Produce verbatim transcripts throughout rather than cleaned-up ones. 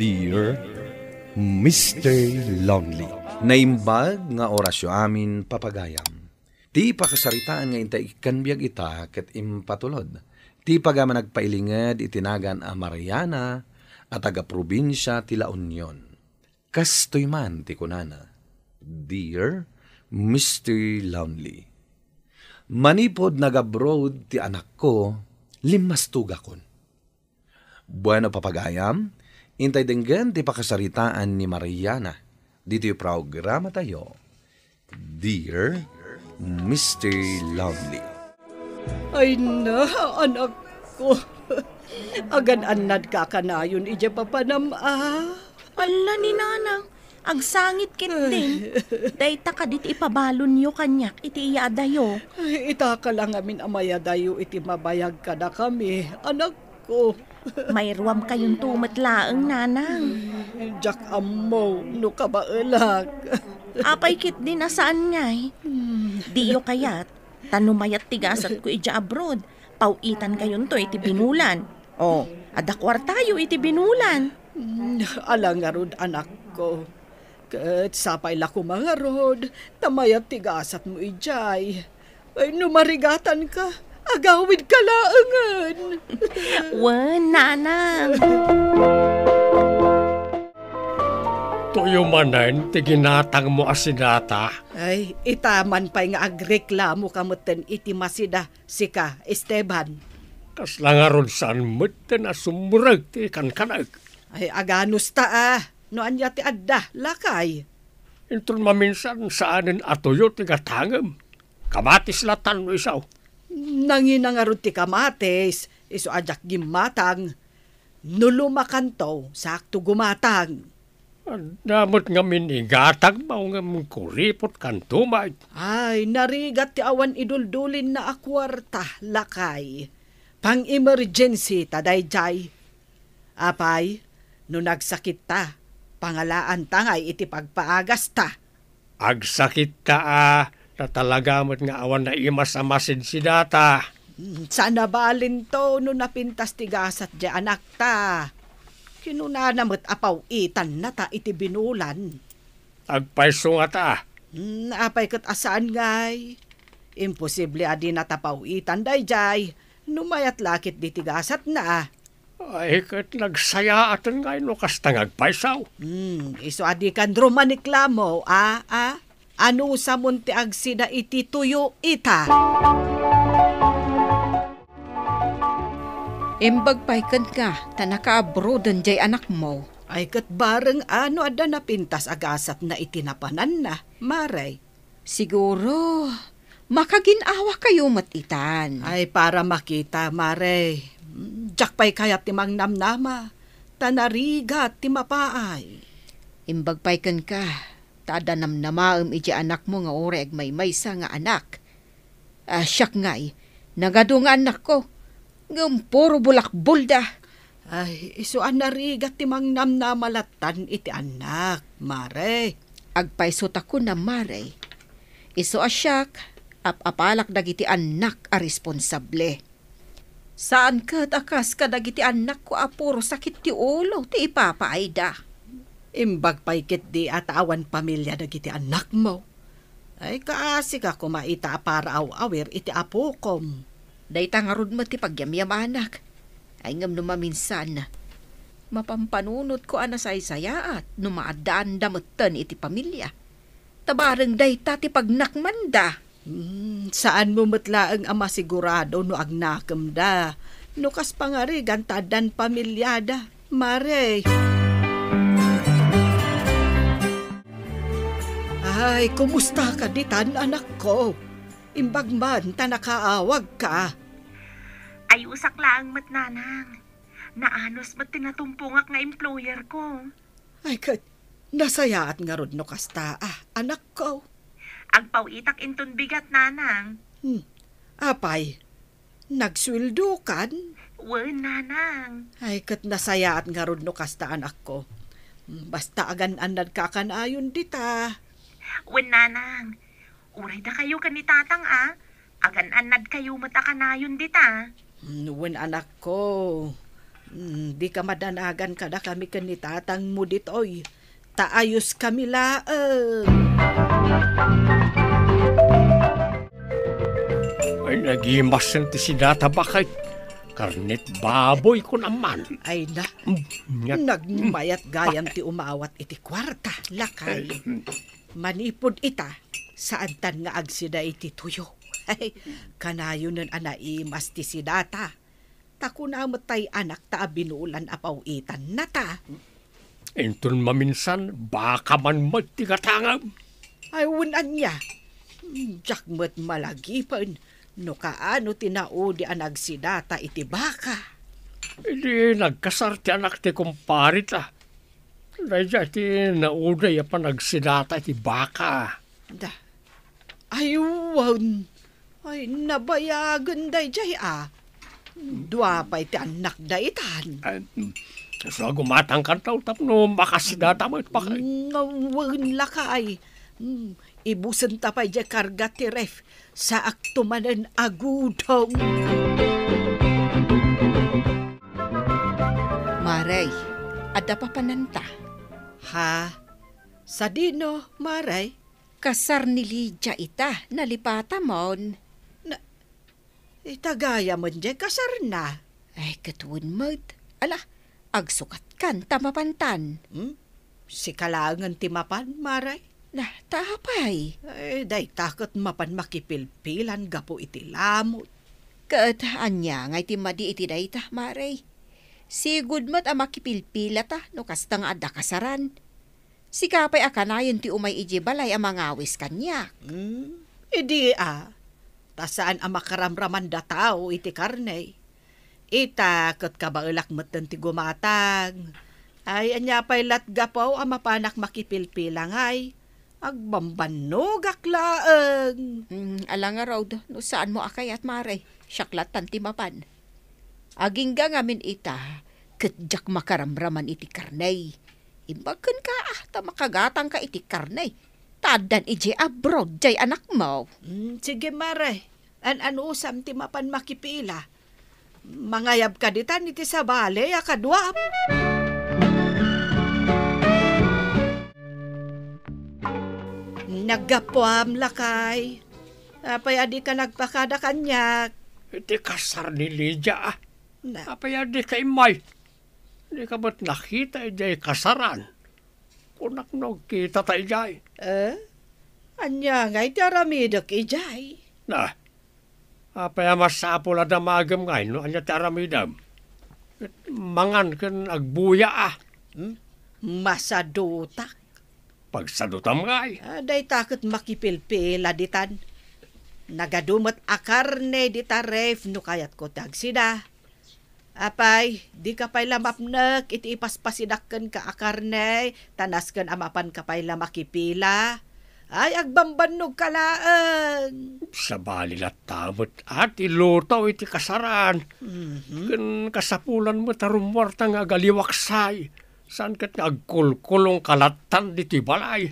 Dear Mister Lonely. Naimbag nga orasyo amin, papagayam. Ti pakasaritaan nga intay ikkan biag ita ket impatulod ti pagaman agpailinged iti nagan a Mariana a taga-probinsia ti La Union. Kastoy man ti kunana, Dear Mister Lonely, manipud nag-abroad ti anakko, limmastugakon. Bueno, papagayam, intay denggen ti pakasaritaan ni Mariana ditoy programatayo, Dear Mister Lonely. Ay na, anakko. Agan-annadka kanayon idiay papanam a. Alla ni Nanang, agsangit ketdin. Dayta kadi ti ipabalonyo kaniak iti iyadayo. Ay, itaka la ngamin a mayadayo iti mabayag kadakami, anakko. Mairuamkayonto met laeng, Nanang. Diak ammo no kabaelak. Apay ketdin a saan ngay? Hmm. Diyo kayat, ta no mayat ti gasatko idiay abroad, paw-itankayonto iti binulan. O, adda kuartayo iti binulan. Hmm, ala ngarud, anakko. Ket sapay la koma ngarud, ta mayat ti gasatmo idiay. Ay, no marigatanka, agawidka laengen. Wen, Nanang. Tuyo manen ti ginatangmo a sidata. Ay, ita man pay nga agreklamoka metten iti masida, sika, Esteban. Kasla ngarud saan metten a sumrek ti kankanek. Ay, aganusta a. No ania ti adda, lakay? Inton maminsan, saanen a tuyo ti gatangem. Kamatis latan no isu. Nangina ngarud ti kamatis, isu a diak gimmatang. No lumakanto, saakto gumatang. Adda met ngamin igatangmo ngem kuripotkanto met. Ay, narigat ti awan iduldulinna a kuarta, lakay. Pang-emergency ta daydiay. Apay, no nagsakitta, pangalaanta ngay iti pagpaagasta. Agsakitta a, ta talaga met nga awan naimas a masidsidata. Hmm, saan a balinto no napintas ti gasat diay anakta. Kinunana met a paw-itannata iti binulan. Agpayso ngata. Hmm, apay ket a saan ngay? Imposible a dinata paw-itan daydiay. No mayat la ketdi ti gasatna. Ay, ket nagsayaaten ngay no kasta nga agpayso. Hmm, isu a dikan rumaniklamo, a, a? Anusamon ti agsida iti tuyo ita? Imbag pay kenka, ta nakaabroaden diay anakmo. Ay, ket bareng a no adda napintas a gasatna iti napananna, Mare. Siguro, makagin-awakayo met itan. Ay, para makita, Mare. Diak pay kayat ti mangnamnama, ta narigat ti mapaay. Imbag pay kenka, ta adda namnamaem idiay anakmo nga uray agmaymaysa nga anak. Ah, siak ngay, nagadu nga annakko, ngem puro bulakbulda. Ay, isu a narigat ti mangnamnama lattan iti annak, Mare. Agpayso ta kunam, Mare. Isu a siak, ap-apalak dagiti annak a responsable. Saan ket a kas kadagiti annakko a puro sakit ti ulo ti ipapaayda. Imbag pay ketdi a ta awan pamilia dagiti annakmo. Ay, kaasika koma ita a para aw-awir iti apokom. Dayta ngarud met ti pagyamyamanak. Ay, ngem no maminsan, mapampanunotko a nasaysayaat no maaddaanda metten iti pamilia. Ta bareng dayta ti pagnakmanda. Hmm, saanmo met laeng a masigurado no agnakemda. No kas pangarigan ta addan pamiliada, Mare. Ay, kumusta ka ditan, anakko? Imbag man ta nakaawagka. Ayusak laeng met, Nanang. Naanus met ti natumpongak nga employer ko. Ay, ket nasayaat ngarud no kasta, ah, anakko. Agpaw-itak inton bigat, Nanang. Hmm. Apay, nagsueldokan? Wen, Nanang. Ay, ket nasayaat ngarud no kasta, anakko. Hmm, basta agan-annadka kanayon dita. Wen, Nanang. Uray dakayo ken ni Tatang a, agan-annadkayo met a kanayon dita. Hmm, wen, anakko. Hmm, dika madanagan kadakami ken ni tatangmo ditoy. Ta ayoskami laeng. Ay, nagimasen ti sidata, baket. Karnet baboy, kunam man. Ay na, Mm, nagmayat gayam ti umawat iti kuarta, lakay. Manipud ita, saantan nga agsida iti tuyo. Ay, kanayonen a naimas ti sidata. Ta kuna met tay anakta a binulan a paw-itannata. Inton maminsan, baka man met ti gatangam. Ay, wen ania? Diak met malagipen no kaano ti naudi a nagsidata iti baka. Idi nagkasar ti anak ti kumpareta, daydiay ti naudi a panagsidata iti baka. Da. Ay, wen. Ay, nabayagen daydiay a. Dua pay ti annakda itan. Ay, mm, so, gumatangkanto tapno makasidata met, baket. Nga wen, lakay. Mm, ibusenta pay diay karga ti ref. Saakto manen a gudong. Mare, adda papananta? Ha? Sadino, Mare? Kasar ni Lydia ita, nalipatamon. Na, ita gayamen diay kasarna? Ay, ket wen met. Ala, agsukatkan ta mapantan. Hmm? Sika laengen ti mapan, Mare? Na, ta apay? Ay, dayta ket mapan makipilpilan gapu iti lamut. Ket ania ngay ti madi iti dayta, Mare? Sigud met a makipilpilata no kasta nga adda kasaran. Sika pay a kanayon ti umay idiay balay a mangawis kaniak. Hmm, idi a, ta saan a makaramraman da tao iti karne. Ita ket kabaelak metten ti gumatang. Ay, ania pay lat gapu a mapanak makipilpila ngay? Agbambannogak laeng. Hmm, ala ngarud, no saanmo a kayat, Mare, siak lattan ti mapan. Agingga ngamin ita, ket diak makaramraman iti karne. Imbag kenka, ah, ta makagatangka iti karne. Ta addan idiay abroad diay anakmo. Mm, sige, Mare. An-anusam ti mapan makipila. Mangayabka ditan iti sabali a kaduam. Naggapuam, lakay. Apay a dika nagpakada kaniak? Iti kasar ni Lydia, ah. Na- Apay a dika immay? Dika met nakita idiay kasaran? Kunak no agkitata idiay. Eh? Ania ngay ti aramidek idiay? Na, apay a masapul a damagem ngay no ania ti aramidem? Ket mangan ken agbuya, ah. Hmm? Masadutak. Pagsadutam ngay. Ah, dayta ket makipilpila ditan. Nagadu met a karne dita ref no kayatko ti agsida. Apay, dika pay la mapnek iti ipaspasidak kenka a karne, ta nasken a mapanka pay la makipila. Ay, agbambannogka laeng. Sabali latta met a ti luto iti kasaran. Mhm. Ken kasapulan met a rummuarta nga agaliwaksay. Saan ket nga agkulkulongka lattan ditoy balay?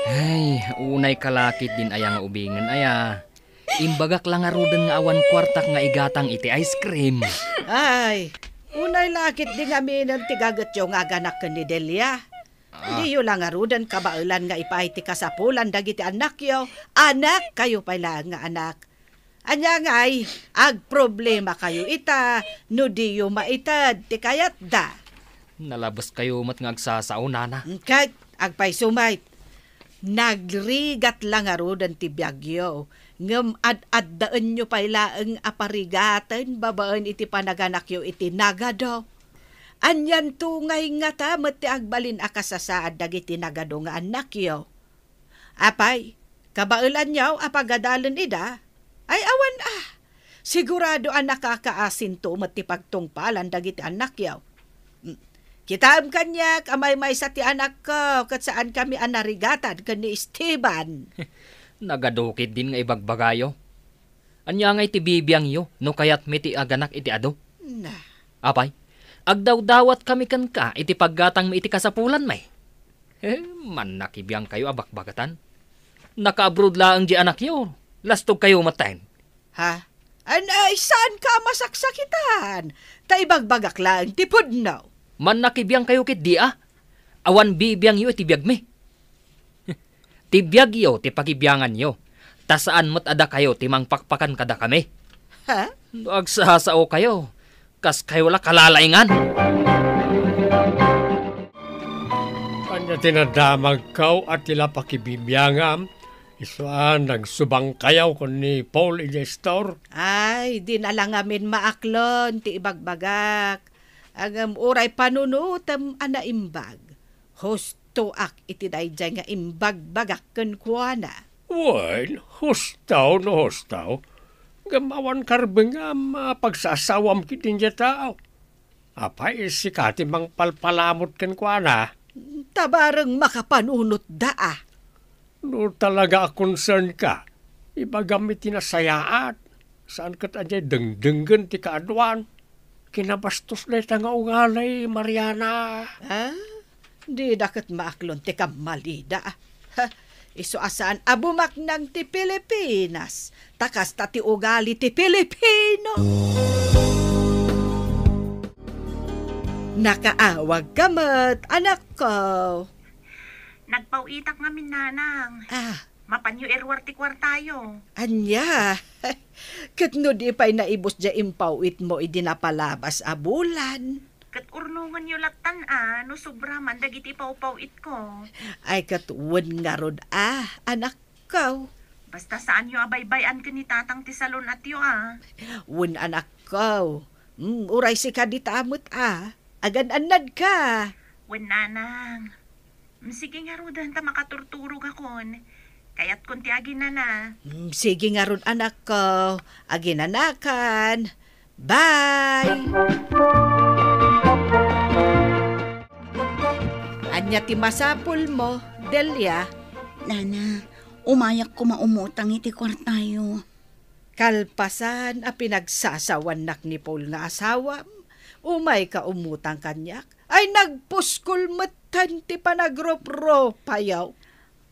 Ay, unayka la ketdin aya nga ubingen, aya. Imbagak la ngaruden nga awan kuartak nga igatang iti ice cream. Ay, unay la ketdi ngaminen ti gagetyo nga aganak ken ni Delia. Ah. Diyo la ngaruden kabaelan nga ipaay ti kasapulan dagiti annakyo. Anak, kayo pay laeng nga anak. Ania ngay, agproblema kayo ita no diyo maited ti kayatda. Nalabes kayo met nga agsasao, nana. Ket agpayso met, nagrigat la ngaruden ti biagyo, ngem ad-addaenyo pay laeng a parigaten babaen iti panaganakyo iti nagado. Anianto ngay ngata met ti agbalin a kasasaad dagiti nagado nga annakyo? Apay, kabaelanyo a pagadalen ida? Ay, awan a. Sigurado a nakakaasinto met ti pagtungpalan dagiti annakyo. Mm. Kitaem kaniak a maymaysa ti anakko ket saankami a narigatan ken ni Esteban. Nagadu ketdin nga ibagbagayo. Ania ngay ti bibiangyo no kayatmi ti aganak iti adu? Na. Apay, agdawdawatkami kenka iti paggatangmi iti kasapulanmi. Eh, mannakibiangkayo a bakbakatan. Naka-abroad laeng di anakyo. Lastogkayo maten. Ha? An-, ay, saanka a masaksakitan? Ta ibagbagak laeng ti pudno. Mannakibiangkayo ketdi a? Awan bibiangyo iti biagmi. Ti biagyo ti pakibianganyo, ta saan met a dakayo ti mangpakpakan kadakami. Ha? No agsasaokayo, kaskayo la kalalaingan. Ania ti nadamagko a ti la pakibibiangam, isu a nagsubangkayo ken ni Paul idiay istor? Ay, dina la ngamin maaklon ti ibagbagak. Ngem uray panunotem a naimbag. Hustoak iti daydiay nga imbagbagak kenkuana. Wen, husto no husto. Ngem awan karbengam a pagsasawam ketdi dayta. Apay, sika ti mangpalpalamut kenkuana? Ta bareng makapanunotda a. No talaga a concern ka, ibagam iti nasayaat. Saan ket a diay dengdenggen ti kaaduan. Kinabastos dayta nga ugali, Mariana. Ah? Dida ket maaklon ti kammalida. Ha, isu a saan a bumaknang ti Pilipinas, ta kasta ti ugali ti Pilipino. Nakaawagka met, anakko. Nagpaw-itak ngamin, nanang. Ah. Mapanyo iruar ti kuartayo. Ania? Ket no di pay naibus diay impaw-itmo idi napalabas a bulan? Ket urnongenyo lattan a no sobra man dagiti pawpaw-itko. Ay, ket wen ngarud a, anakko. Basta saanyo a baybay-an ken ni tatang ti salun-atyo a. Wen, anakko. Mm, uray sika dita met a. Agan-annadka. Wen, nanang. Mm, sige ngaruden ta makaturturogakon. Kayatkon ti aginana. Mm, sige ngarud, anakko. Aginanakan. Bye! Ania ti masapulmo, Delia? Nana, umayak koma umutang iti kuartayo. Kalpasan a pinagsasawannak ni Paul nga asawam, umayka umutang kaniak. Ay, nagpuskol metten ti panagrupropayo.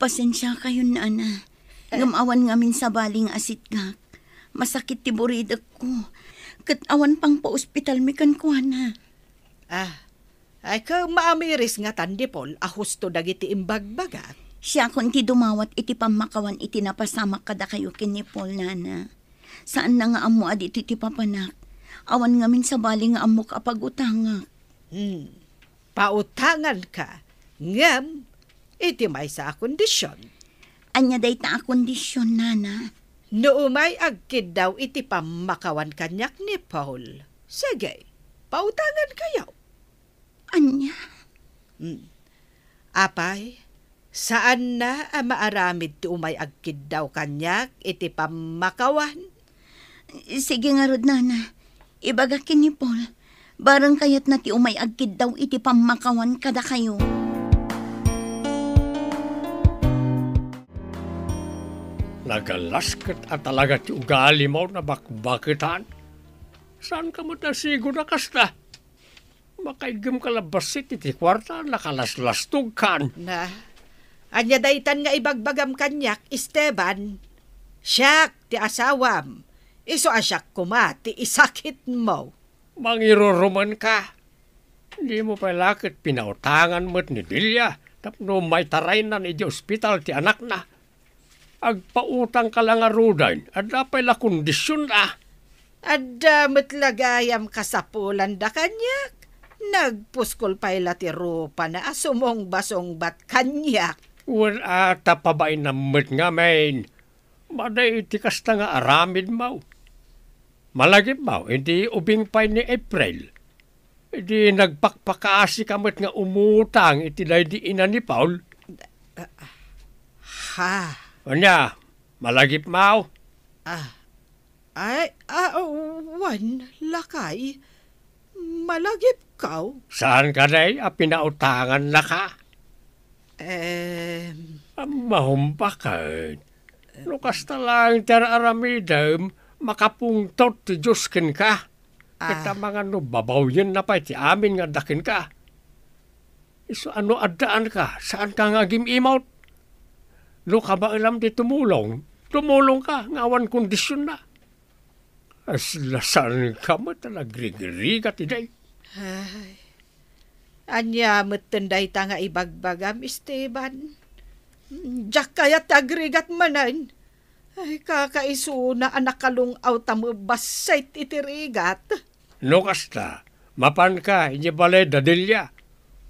Pasensiakayon, nana. Ngem awan ngamin sabali nga asitgak. Masakit ti buridekko. Ket awan pangpaospitalmi kenkuana. Ah, ay, ket maamiris ngatan ni Paul a husto dagiti imbagbagak. Siakon ti dumawat iti pammakawan iti napasamak kadakayo ken ni Paul, nana. Saanna nga ammo a ditoy ti papanak. Awan ngamin sabali nga ammok a pagutangak. Hmm. Pautanganka, ngem iti maysa a kondision. Ania dayta a kondision, nana? No umay agkiddaw iti pammakawan kaniak ni Paul, sige, pautangankayo. Ania? Hmm. Apay, saanna a maaramid ti umay agkiddaw kaniak iti pammakawan? Sige ngarud, nana. Ibagak ken ni Paul. Bareng kayatna ti umay agkiddaw iti pammakawan kadakayo. Nagalasket a talaga ti ugalimo, nabakbaketan. Saanka met a sigud a kasta? Makaiggemka la bassit iti kuarta, nakalaslastogkan. Na, ania daytan nga ibagbagam kaniak, Esteban? Siak ti asawam, isu a siak koma ti isakitmo. Mangirurumenka. Dimo pay la ket pinautangan met ni Delia tapno maitaraynan idiay ospital ti anakna. Agpautangka la ngaruden, adda pay la kondisionna. Adda met la gayam kasapulanda kaniak. Nagpuskol pay la ti rupana a sumungbasungbat kaniak. Wen a, ta pabainam met ngamin. Madi iti kasta nga aramidmo. Malagipmo, idi ubing pay ni April. Idi nagpakpakaasika met nga umutang iti daydi ina ni Paul. Ha? Ania, malagipmo? Ah, ay, ah, wen, lakay. Malagipko? Saan kadi a pinautangannaka? Em. Mahumbak ket. No kasta laeng ti ar-aramidem, makapungtot ti Dios kenka. Ah. Ket amangan no babawyenna pay ti amin nga adda kenka. Isu a no addaanka, saanka nga agim-imot. No kabaelam ti tumulong, Tumulongka nga awan kondisionna. Kasla saanka met a nagrigrigat idi. Ay, ania metten dayta nga ibagbagam, Esteban? Diak kayat ti agrigat manen. Ay, kakaisuna a nakalung-aw ta mabassit iti rigat. No kasta, mapanka idiay balay da Delia.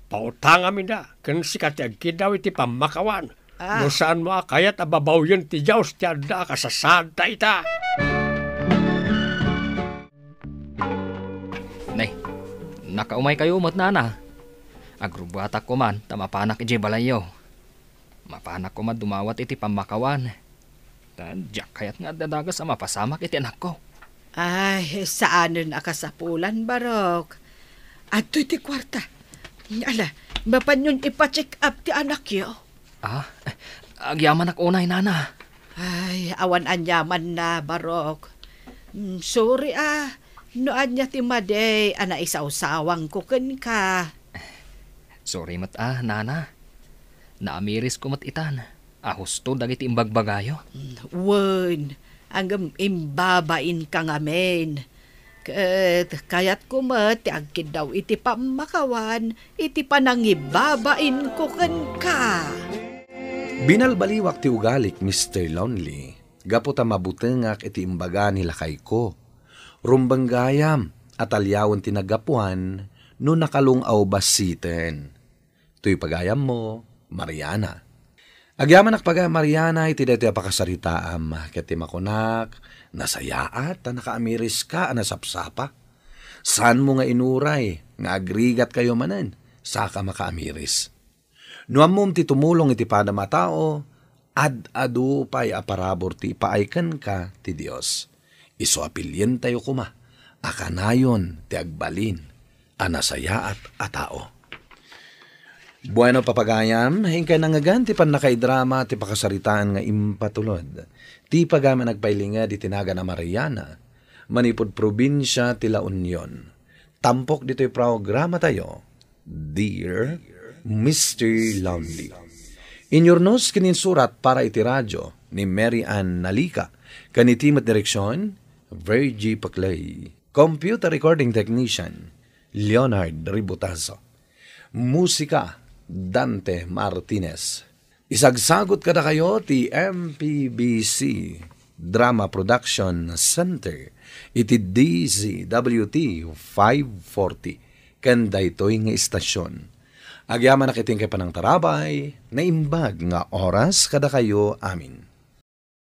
Pautangam ida ken sika ti agkiddaw iti pammakawan. Ah. No saanmo a kayat a babawien ti Dios ti adda a kasasaadta ita. Nay, nakaumaykayo met, nana. Agrubbuatak koman ta mapanak idiay balayyo. Mapanak koma dumawat iti pammakawan. Ta diak kayat nga adda dagus a mapasamak iti anakko. Ay, saanen a kasapulan, Barok. Adtoy ti kuarta. Ala, mapanyon ipa-check up ti anakyo. Ah, agyamanak unay, nana. Ay, awan aniamanna, Barok. Mm, sorry, ah. No ania ti madi a naisawsawangko kenka. Sorry met, ah, nana. Naamirisko met itan a husto dagiti imbagbagayo. Mm, wen, ngem imbabainka ngamin. Ket kayatko met ti agkiddaw iti pammakawan iti panangibabainko kenka. Binalbaliwak ti ugalik, Mister Lonely, gapu ta mabutengak iti imbaga ni lakayko. Rumbeng gayam a taliawen ti naggapuan no nakalung-aw bassiten. Toy pagayammo, Mariana. Agyamanak pagayam, Mariana, iti daytoy a pakasaritaam, ket ti makunak, nasayaat ta nakaamiriska a nasapsapa. Saanmo nga inuray nga agrigatkayo manen, saka makaamiris. No ammom ti tumulong iti padam a tao, ad-adu pay a parabur ti ipaay kenka ti Dios. Isu a pilientayo koma a kanayon ti agbalin a nasayaat a tao. Bueno, papagayam, inkay nangngegan ti pannakaidrama ti pakasaritaan nga impatulod ti pagayam a nagpailinged iti nagan a Mariana, manipud probinsia ti La Union. Tampok ditoy programatayo, Dear Mister Lonely. Inyurnos ken insurat para iti radio ni Mary Ann Nalica, ken iti met direksion, Virgie Paclay. Computer recording technician, Leonard Ributazo. Musika, Dante Martinez. Isagsagut kadakayo ti M P B C Drama Production Center iti D Z W T five forty ken daytoy nga istasyon. Agyamanak iti inkay panangtarabay, naimbag nga oras kadakayo amin.